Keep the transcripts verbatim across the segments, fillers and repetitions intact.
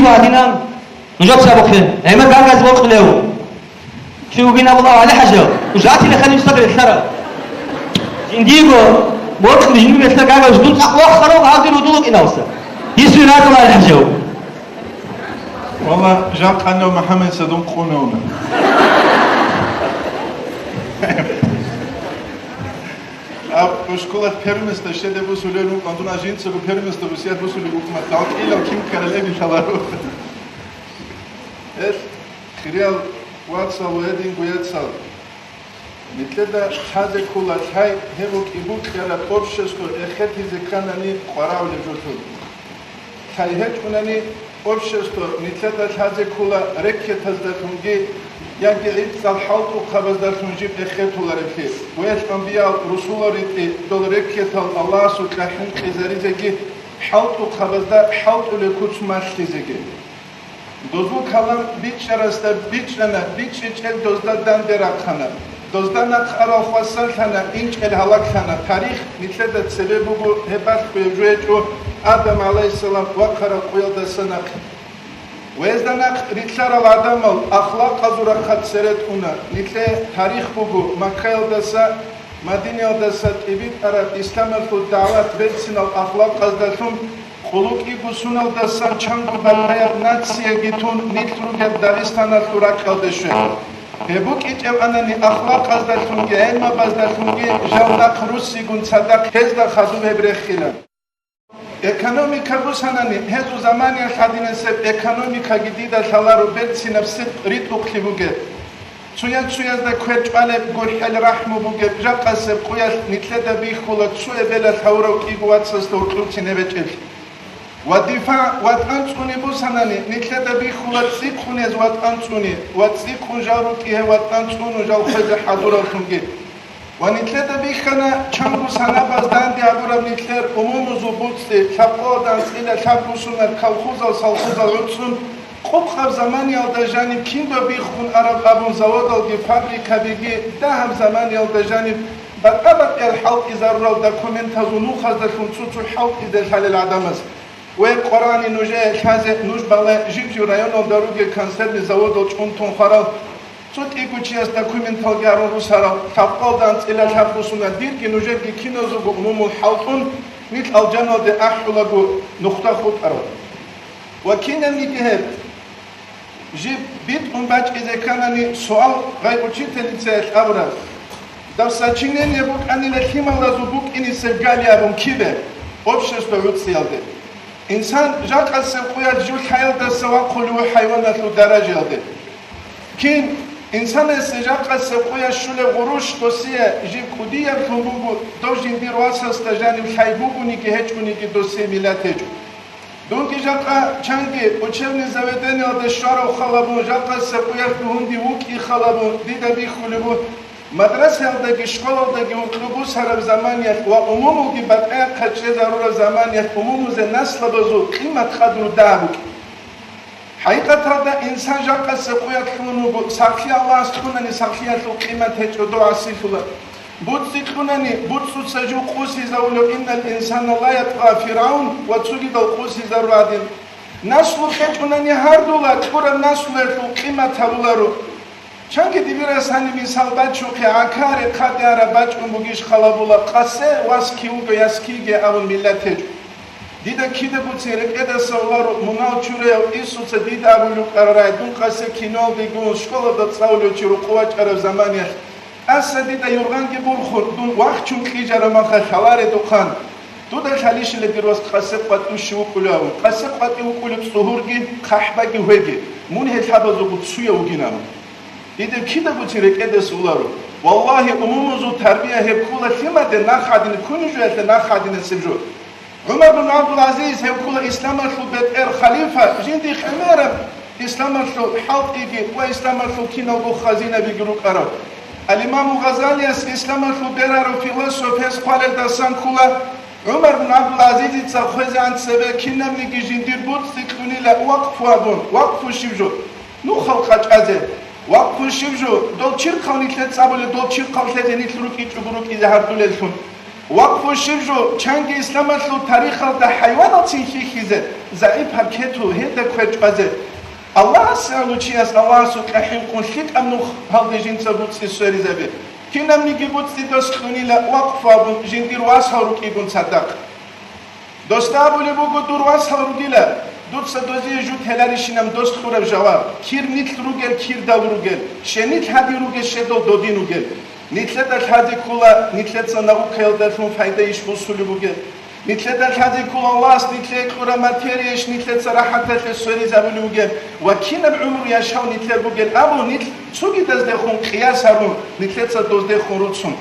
Гьадинан, нужеца абухъе, гӀемер гагаз бокьулев. Чи вугин абула ГӀали-хӀажияв, нуж ратилаха нилъеда релълъарал. Жиндиего бокьун жиндиего релълъар гагав ждун цӀакъ вахъарав гьалде рудулукъиналса. Гьисуе радула ГӀали-хӀажияв. Валла, жакъа нав МухӀаммадица дун къунавна. Аб, школалъ первенство щеде бусулел рукъан, дун жинцаго первенство бусият бусулел рукъмат, далкъилал кин ккарал эбил лъаларо. Эл, хириял вацал ва гьединго яцал. Нилъеда лъазе ккола лъай, гьеб букӀи-букӀараб общество эхетизе кканани къварагӀулеб жо лъугьун. Лъай гьечӀунани, общество нилъеда лъазе ккола рекетаздалъунги яги гӀицӀал хӀалтӀухъабаздалъун жиб эхетулареблъи, ва ил анбиял русулал ритӀи дол рекетал Аллагьасукьа хӀинкъизаризеги, хӀалтӀухъабазда хӀалтӀулеб куц малъизеги. Дозул калам бичӀчӀарасда бичӀчӀана, бичӀчӀичӀел дозда данде рахъана. Дозда нахъ арал хвасарлъана, инчӀел гьалаглъана. Тарих нилъеда цебе буго, гьеб балъгояб жо гьечӀо Адам гӀалайгьиссалам вахъараб къуялдаса нахъе. Гьезда нахъ рилълъарал гӀадамал ахлакъазул рахъалъ цере тӀуна. Нилъее тарих буго, Маккаялдаса, Мадинаялдаса тӀибитӀараб исламалъул дагӀват берцинал ахлакъаздалъун, къуллукъго суналдасан чанго батӀаяб нацияги тун нилъ ругеб Дагъистаналъул ракьалде щвел. Гьеб букӀинчӀеб анани, ахлакъаздалъунги гӀелмабаздалъунги жал нахъ руссигун цадахъ гьезда хадуб гьеб рехила. Экономика бусанани, гьезул заманиялъ гьадинасеб экономикаги дида лъаларо берцинаб сидкъ ритӀухълъи бугеб. Цояз-цоязда квер чӀвалеб гурхӀел рахӀму бугеб жакъасеб къуялъ нилъеда бихьула цо эбелалъ гьавурав кӀиго вацасда гьоркьовцин гьеб гьечӀеблъи. Ва дифагӀ, ватӀан цӀуни бусанани, нилъеда бихьула цӀикӀкӀунез ватӀан цӀуни ва цӀикӀкӀун жал рукӀи гьев ватӀан цӀуну жал хвезе хӀадураллъунги. Ва нилъеда бихьана чанго санабаз данде гьабураб нилъер умумузул буцӀцӀи, лъабкъоялда анцӀила лъабгусунар колхозал-салхозал гӀуцӀцӀун, къукъаб заманиялда жаниб кинго биххун араб абун заводалги фабрикабиги, дагьаб заманиялда жаниб батӀа-батӀиял хӀалтӀизарурал документазул нухаздалъун цо-цо хӀалтӀизе лъалел гӀадамаз. Ве къварани нужее лъазе, нуж бале жиб-жиб районалда ругел консервный заводал чӀунтун хварал, цо кӀиго чияс документалги гьарун русарал, лъабкъоялда анцӀила лъабгусунар дирги нужерги киназего умумул хӀалтӀун, нилъ алжаналде ахӀулаго нухда хутӀарал. Ва кинабниги гьеб жиб битӀун бачӀизе кканани, суал гъай учительницаялъ абураб: «Дав сочинение букӀанила лъималазул букӀинисеб гали абун кибе общество гӀуцӀиялде?» Инсан жакъасеб къуялъ жив лъаялдаса вахъулев хӀайваналъул даражаялде. Кин, инсанасе жакъасеб къуялъ щулеб гъурущ досие жиб кӀудияблъун буго, дов жиндир васасда жанив лъай бугониги гьечӀониги досие миллат гьечӀо. Дунги жакъа чанги учебный заведениялде щварав халабун, жакъасеб къуялъ дугьунди вукӀи халабун, дида бихьулеб буго, мадрасаялдаги школалдаги гьоркьоб бусараб заманиялъ ва умумулги батӀа-, батӀа-, чӀезарураб заманиялъ умумузе наслабазул къимат-къадру дагьаб букӀин. ХӀакъикъаталда инсан жакъасеб къуялъ лъугьун вуго, сахлъи Аллагьас кьунани, сахлъиялъул къимат гьечӀо, дов гӀасилъула. БуцӀцӀи кьунани, буцӀцӀуца жив къусизавулев, «Иннал инсана ла ятгъа», ФиргӀавн ва цогидал къусизарурал гӀадин. Наслу кьечӀунани гьардула, кьураб наслуялъул къимат гьабуларо. Чанги дибирас гьаниб мисал бачухъе, гӀака рехъаде араб бачӀун бугищ халабула, къасе вас кив вуго, яс киги абун миллат гьечӀо. Дида кидагоцин рекӀедаса уларо, мунагь чураяв Иисуца дида абулев кӀарарай, дун къасе киноялдеги ун, школалда цӀалулев чи рукъу вачӀараб заманиялъ. ТӀаса дида юргъанги бурхун, дун вахчун кьижараб махалъ гьаларедухъан. Дуда лъалищила дир вас къасе къватӀив щив вукӀулев абун, къасе къватӀив вукӀулев цӀугьурги, хъахӀбаги гьвеги, мун гьел лъабазул буццуяв вугин абун. Дида кидагоцин рекӀедаса уларо. Валлагьи, умумузул тарбия гьеб ккола лъимаде нах гьадин, кунижуялъе нах гьадинасеб жо. ГӀумар бин ГӀабдул-ГӀазиз гьев ккола исламалъул бетӀер халифа, жиндихъ гӀемераб исламалъул хӀалтӀиги ва исламалъул киналго хазинабиги рукӀарав. Ал-Имаму Гъазалияс исламалъул берарав философ гьес хъвалелдасан ккола, ГӀумар бин ГӀабдул-ГӀазизица хвезегӀан цебе кинабниги жиндир буцӀцӀи кьунила вакъфу абун, вакъфу щиб жо? Нухал къачӀазе. Вакъфу щиб жо? Дол чирхъал нилъер цӀабулел, дол чирхъал лъезе нилъ рукӀичӀого рукӀизе гьардулеллъун. Вакъфу щиб жо, чанги исламалъул тарихалда хӀайваналцин хьихьизе, загӀипаб кету гьелда квер чӀвазе. Аллагьасе гӀоло чияс Аллагьасукьа хӀинкъун лъикӀаб нух гьалде жинца буцӀцӀи сверизабе. Кинабниги буцӀцӀи дос кьунила вакъфу абун жиндир васал рукӀигун цадахъ. Досда абулеб буго: «Дур васал ругила, дуца дозие жу теларищинаб?» Дос кьураб жаваб: «Кир нилъ ругел, кирдал ругел, щенилъ гьадин ругел, щедал додин ругел». Нилъеда лъазе ккола, нилъеца наукаялдалъун пайдайищ босулеб бугеб? Нилъеда лъазе ккола, Аллагьас нилъее кьураб материяйищ нилъеца рахӀаталъе сверизабулеб бугеб ва кинаб гӀумру яшав нилъер бугел абун, нилъ цогидаздехун къияс гьарун, нилъеца доздехун руцун.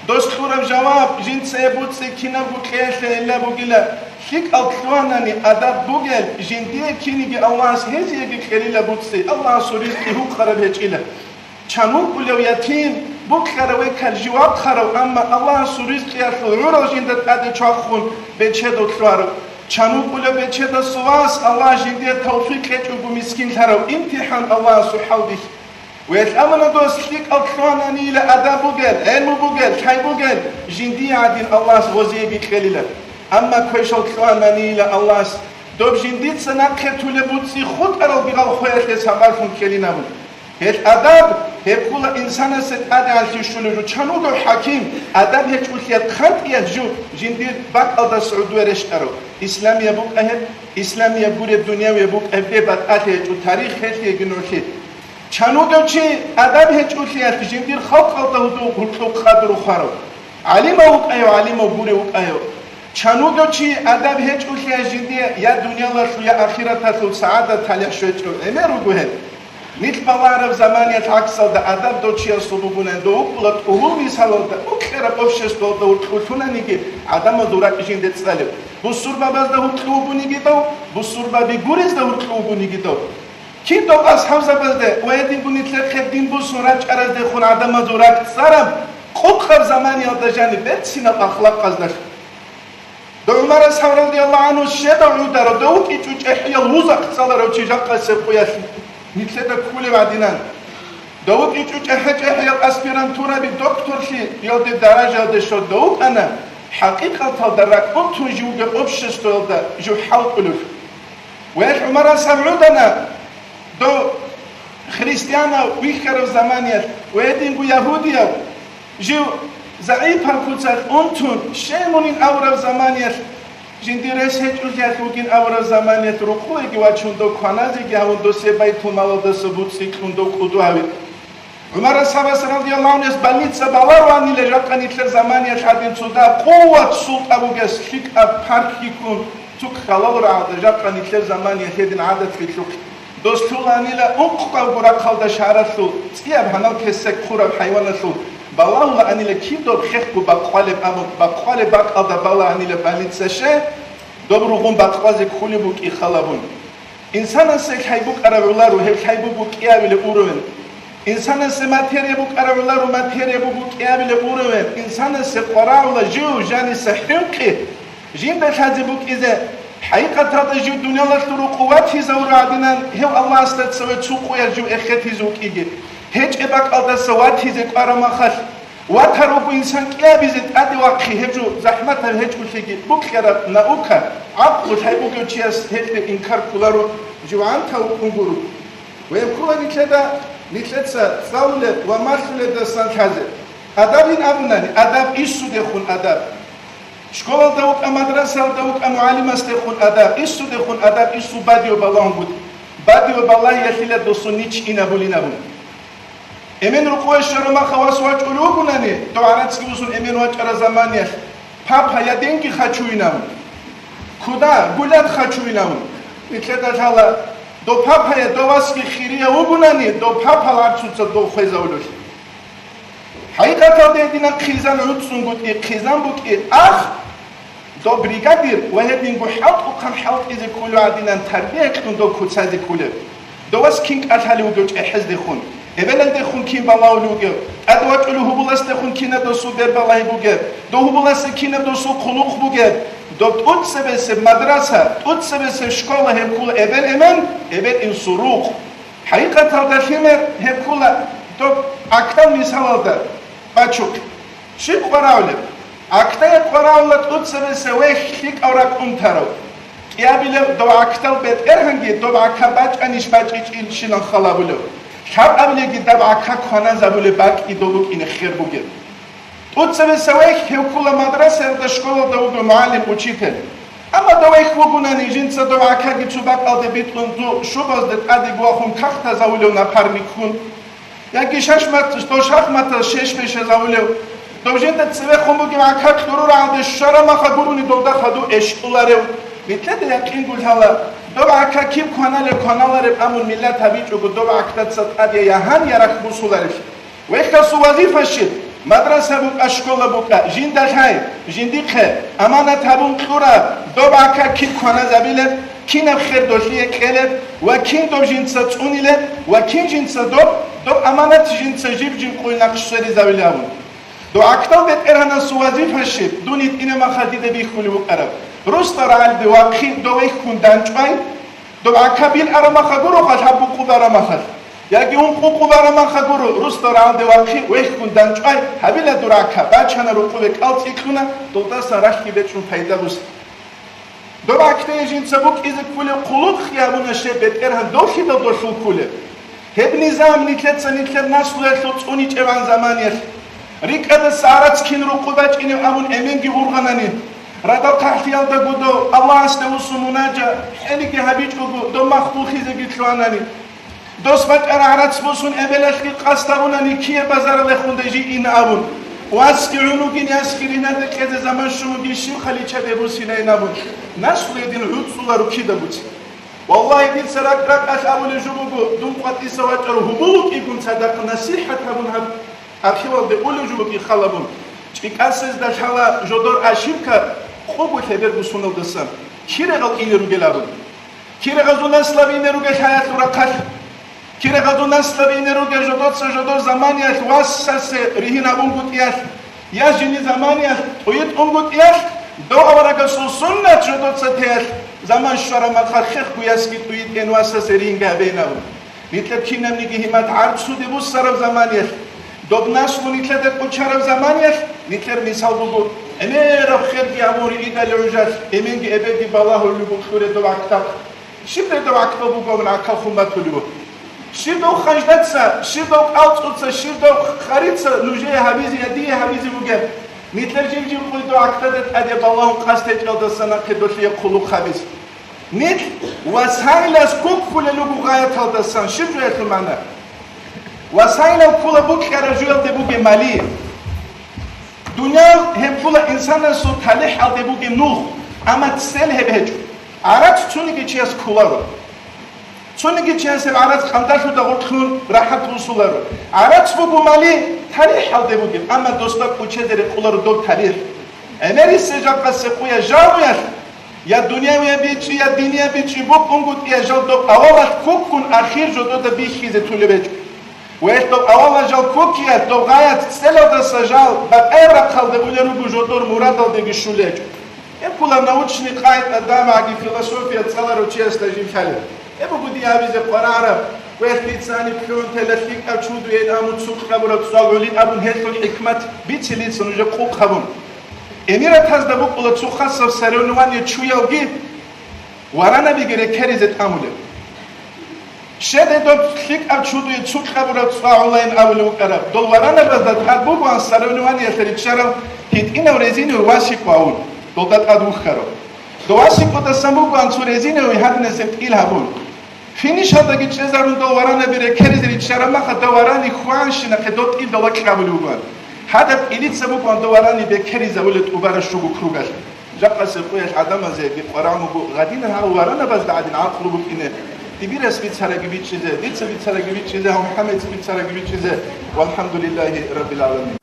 Дос кьураб жаваб: жинцае буцӀцӀи кинабго кьеялъе гӀилла бугила, лъикӀал лъугьанани адаб бугел, жиндие киниги Аллагьас гьезиеги кьелила буцӀцӀи, Аллагьасул ризкъи гьукъараб гьечӀила. Чан вукӀулев ятим, букьарав векал жив вахъарав, амма Аллагьасул ризкъиялъул гӀурал жинда тӀаде чвахун бечедав лъугьарав. Чан вукӀулев бечедасул вас, Аллагь жиндие тавфикъ кьечӀого мискинлъарав, имтихӀан Аллагьасул хӀалбихь. Вел амана дос лъикӀал лъугьананийила адаб бугел, гӀелму бугел, лъай бугел, жиндие гӀадин Аллагьас гъозиеги кьелила. Амма квешал лъугьананийила Аллагьас, доб жиндица нахъе тулеб буцӀцӀи хутӀарал бигъал хвеялъе сабаблъун ккелинабун. Гьел адаб гьеб ккола инсанасе тӀадегӀанлъи щолеб жо. Чан вугев хӀаким, адаб гьечӀолъиялъ хъантӀиялъ жо жиндир бакӀалдаса гӀодове рещтӀарав? Исламияб букӀа гьеб, исламияб гуреб, дунявияб букӀа гьеб, бе батӀалъи гьечӀо тарих гьелъиеги нугӀлъи. Чан вугев чи адаб гьечӀолъиялъ жиндир халкъалда гьудул гьоркьоб къадру хварав? ГӀалимав вукӀаяв, гӀалимав гурев вукӀаяв? Чан вугев чи адаб гьечӀолъиялъ жиндие я дуниялалъул, я ахираталъул сагӀадат талихӀ щвечӀев гӀемер руго гьеб. Нилъ балагьараб заманиялъ гӀаксалда адаб дов чиясул бугунани, дов вукӀула тӀугьул мисалалда, укьараб обществалда гьоркьулъунаниги гӀадамазул ракӀ жинде цӀалеб. Бусурбабазда гьоркьу вугониги дов, бусурбаби гурезда гьоркьу вугониги дов. Кидав асхӀабзабазде ва гьединго нилъехъе дин босун рачӀараздехун гӀадамазул ракӀ цӀараб, къокъаб заманиялда жаниб берцинаб ахлакъаздалъун. Дов ГӀумар асхӀаб радияллагьу гӀанхӀу щедав гӀударав, дов вукӀинчӀо чӀехӀиял вузахъ цӀаларав чи жакъасеб къоялъ нилъеда кколеб гӀадинан. Дов вукӀинчӀо чӀехӀе-чӀехӀиял аспирантураби докторлъиялде даражаялде щварав, дов вукӀана хӀакъикъаталда ракӀ унтун живго обществоялда жив хӀалтӀулев. Ва гьел ГӀумар асхӀаб гӀодана, дов христианав вихьарав заманиялъ ва гьединго ягьудияв, жив загӀипал куцалъ унтун, щай мунин авурав заманиялъ, жиндир рес гьечӀолъиялъ вугин авурав заманиялъ рукъовеги вачун, дов кваназеги гьавун, досие байтулмалалдаса буцӀцӀи кьун дов кӀуду гьави. ГӀумар асхӀабас радияллагьу гӀанхӀуяс больница балагьанила жакъа нилъер заманиялъ гьадин цо дагь къуват султӀа бугес лъикӀаб парк йиккун цо ккалал рагӀалда жакъа нилъер заманиялъ гьедин гӀадат билълъухъ. Дос лъуланила ункъабго рахъалда шагьаралъул цӀияб гьанал кесек хъураб хӀайваналъул балагьулаанила кидаб хехго бакъвалеб абун, бакъвалеб бакӀалда балагьанила больница, щай доб ругъун бакъвазе кколеб букӀин халабун. Инсанасе лъай букӀараб гӀоларо, гьеб лъай буго кӀиабилеб уровень. Инсанасе материя букӀараб гӀоларо, материя буго кӀиабилеб уровень. Инсанасе къварагӀула жив жаниса хӀинкъи жинда лъазе букӀизе. ХӀакъикъаталда жив дуниялалъул рукъу ватизавурав гӀадинан, гьев Аллагьасда цеве цо къоялъ жив эхетизе вукӀиги. ГьечӀеб бакӀалдаса ватизе кӀвараб махалъ, ватар вуго инсан кӀиабизе тӀаде вахъи, гьеб жо захӀматаб гьечӀолъиги, букьараб наука, гӀакълу лъай бугев чияс гьелъе инкар кколаро, жив гӀантав вукӀун гуро. Ва гьеб ккола нилъеда, нилъеца цӀалулеб ва малъулебдасан лъазе. Адабин абунани, адаб, инсудехун адаб. Школалда вукӀа, мадрасаялда вукӀа, мугӀалимасдехун адаб, инсудехун адаб, инсу бадио балагьун буго. Бадио балагьиялъила досун нич инабулинабун. Эмен рукъове щвараб махалъ вас вачӀулев вугунани, дов гӀарацги вуссун эмен вачӀараб заманиялъ, папа, я денги хочу винавун. Куда? Гулять хочу винавун. Нилъеда лъала, дов папа, я дов васги хирияв вугунани, дов папал гӀарцуца дов хвезавулев. ХӀакъикъаталда гьединаб хъизан гӀуцӀцӀун букӀи, хъизан букӀи ах, дов бригадир ва гьединго хӀалтӀухъан хӀалтӀизе кколев гӀадинан тарбия кьун дов куцазе кколев. Дов вас кин кӀалъалев вугев чӀехӀездехун, эбелалдехун кин балагьулев вугев, тӀаде вачӀулев гьубуласдехун кинаб досул бер балагьи бугеб, дов гьубуласда кинаб досул хъулухъ бугеб, дов тӀоцебесеб мадраса, тӀоцебесеб школа гьеб ккола эбел-эмен, эбел-инсул рукъ. ХӀакъикъаталда лъимер гьеб ккола доб гӀахьал мисалалда бачухъ. Щиб къварагӀулеб? ГӀакдая къварагӀула тӀоцебесеб вехь лъикӀав ракӀ унтарав. КӀиабилеб дов гӀакдал бетӀергьанги доб гӀака бачӀанищ бачӀичӀищилан хал гьабулев. Лъабабилеги доб гӀака кваназабулеб бакӀги дов букӀине хер бугеб. ТӀоцебесеб вехь гьев ккола мадрасаялда, школалда вуго мугӀалим, учитель. Амма дов вехь вугунани, жинца дов гӀакаги цо бакӀалде битӀун, цо шубазда тӀаде вахун кагътазавулев напарник хун. Яги шашмат, дов шахматаз шеш бешазавулев. Дов жинда цевехун бугеб гӀака кьуруралде щварамаха гурони довда хадув эщтӀуларев. Нилъеда якъинго лъала, доб гӀака киб кваналеб кваналареб абун миллат гьабичӀого, доб гӀакдаца тӀаде ягьан ярахъ бусуларелъ. Вехьасул вазифа щиб? Мадраса букӀа, школа букӀа, жинда лъай, жиндихъе аманат гьабун кьура, доб гӀака киб кваназабилеб, кинаб хер долъие кьелеб ва кин доб жинца цӀунилеб ва кин жинца доб, доб аманат жинца жиб-жиб къуй нахъ сверизавилеб абун. Дов гӀакдал бетӀергьанасул вазифа щиб? Дун гьитӀинаб махалъ дида бихьулев вукӀараб. Росда рагӀалде вахъи, дов вехьун данчӀвай, доб гӀака бил арамаха гуро халъ гьаб букъу барамахалъ. Яги ункъу къу барамаха гуро, росда рагӀалде вахъи, вехьун данчӀвай, гьабила дур гӀака, бачана рукъубе кӀал цӀикӀкӀуна, долдасан рахьги бечӀун пайда буса. Доб гӀакдае жинца букӀизе кколеб хъулухъ гьабуна щай бетӀергьан, дов лъидал долъул кколеб? Гьеб низам нилъеца нилъер наслуялъул цӀуничӀебан заманиялъ. РикӀкӀадаса гӀарац кин рукъу бачӀинев абун эменги гъургъанани, радал хъахӀлъиялдаго дов Аллагьасде вуссун мунажа, хӀениги гьабичӀого дов мах бухизеги лъугьанани. Дос бачӀараб гӀарац босун эбелалъги къасд гьабунани, кие базаралъехун дажи ин абун, васги гӀунугин ясги ринада кьезе заман щун бугин, щиб халича бебусинайин абун, наслу гьедин гӀуцӀуларо кида буцин. Валлагьи, дица ракӀ-ракӀалъ абулеб жо буго, дун къватӀиса вачӀарав гьубул вукӀигун цадахъ насихӀат гьабун гьаб архивалде улеб жо бугин хал гьабун, чӀикӀасезда лъала жодор ошибка къого лъеберго суналдасан, кирегъал ине ругел абун. Кирегъазул наслаб ине ругел гьаялъул рахъалъ. Кирегъазул наслаб ине ругел жодоца жодор заманиялъ васасе ригьин гьабунгутӀиялъ, я жини заманиялъ тӀуитӀунгутӀиялъ, дов аварагасул суннат жодоца теялъ, заман щвараб махалъ хехго ясги тӀуитӀен васасе ригьинги гьабейин абун. Нилъер кинабниги гьимат гӀарцуде буссараб заманиялъ, доб наслу нилъеда кӀочараб заманиялъ, нилъер мисал буго, гӀемераб херги гьабун ригӀидали гӀужалъ, эменги эбеги балагьулеб буго кьуре дов гӀакдал. Щиб дов гӀакдал бугеб гӀакал хун батулеб? Щиб дов ханждаца, щиб дов кӀалцӀуца, щиб дов харица нужее гьабизе я дие гьабизе бугеб? Нилъер жив-жив къуй дов гӀакдада тӀаде балагьун къасд гьечӀелдаса нахъе долъие хъулухъ гьабизе. Нилъ васайлас ккуккулел руго гъаяталдасан. Щиб жоялъул магӀна? Васайлал ккола букӀараб жоялде бугеб мали. Дуниял гьеб ккола инсанасул талихӀалде бугеб нух, амма цел гьеб гьечӀо. ГӀарац цониги чияс кколаро. Цониги чияс гьеб гӀарац къандалъуда гъоркьлъун рахӀат бусуларо. ГӀарац буго мали талихӀалде бугеб, амма досда кӀочезе рекъоларо доб талихӀ. ГӀемерисеб жакъасеб къоялъ жалуялъ, я дунявияб бичӀчӀи, я динияб бичӀчӀи букӀунгутӀиялъ жал доб авалалъ ккуккун ахир жодода бихьизе тулеб гьечӀо. Ва гьелъ доб авалалъ жал ккуккиялъ доб гъаят целалдаса жал бакӀаяб рахъалде улел руго жодор мурадалдеги щулел гьечӀо. Гьеб ккола научный къагӀида, дамагӀаги философия цӀаларав чиясда жиб лъалеб. Гьеб буго дие гьабизе къваригӀараб, ва гьелъ дица гьаниб лъугӀун тела лъикӀаб чудуе ин абун цукъ гьабураб цӀал гӀолин абун гьелъул хӀикмат бицилица нужер къукъ гьабун. Эмиратазда букӀула цо хасаб соревнование чуялги, варанабиги рекеризе тӀамулеб. Щеде доб лъикӀаб чудуе цукъ гьабураб цӀа гӀолайин абулев вукӀараб, дол варанабазда тӀад бугоан соревнованиялъе риччарал гьитӀинав резиновый васикъо гьавун, долда тӀад вухьарав. Дов васикъодасан бугоан цо резиновый гьадинасеб тӀил гьабун. Финишалдаги чӀезарун дол варанаби рекеризе риччараб махалда варани хьванщинахъе дол тӀил дова кьабулев вугоан. Гьадаб тӀилица бугоан дов варани бекеризавулеб тӀубараб щуго кругалъ. Жакъасеб къоялъ гӀадамазеги къваригӀун буго, гъадинал гьав варанабазда гӀадин гӀакълу букӀине, дибирас бицараги бичӀчӀизе, дица бицараги бичӀчӀизе, гьав МухӀаммадица бицараги бичӀчӀизе, валхӀамдулиллагьи раббил гӀаламин.